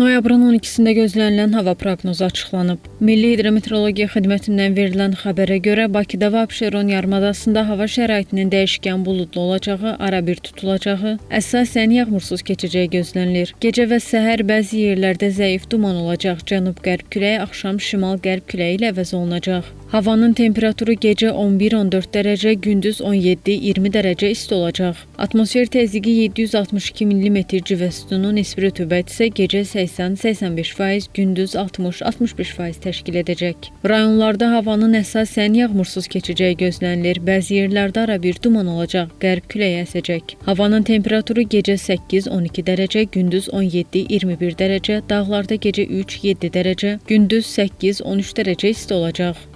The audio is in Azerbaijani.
Noyabrın 12-sində gözlənilən hava proqnozu açıqlanıb. Milli Hidrometeorologiya Xidmətindən verilən xəbərə görə Bakıda və Abşeron yarımadasında hava şəraitinin dəyişkən buludlu olacağı, arabir tutulacağı, əsasən yağmursuz keçəcəyi gözlənilir. Gecə və səhər bəzi yerlərdə zəif duman olacaq. Cənub-qərb küləyi axşam şimal-qərb küləyi ilə əvəz olunacaq. Havanın temperaturu gecə 11-14 dərəcə, gündüz 17-20 dərəcə isti olacaq. Atmosfer təzyiqi 762 mm civə sütunu, nisbi rütubət isə gecə 80-85%, gündüz 60-65% təşkil edəcək. Rayonlarda havanın əsasən yağmursuz keçəcəyi gözlənilir. Bəzi yerlərdə arabir duman olacaq, qərb küləyi əsəcək. Havanın temperaturu gecə 8-12 dərəcə, gündüz 17-21 dərəcə, dağlarda gecə 3-7 dərəcə, gündüz 8-13 dərəcə isti olacaq.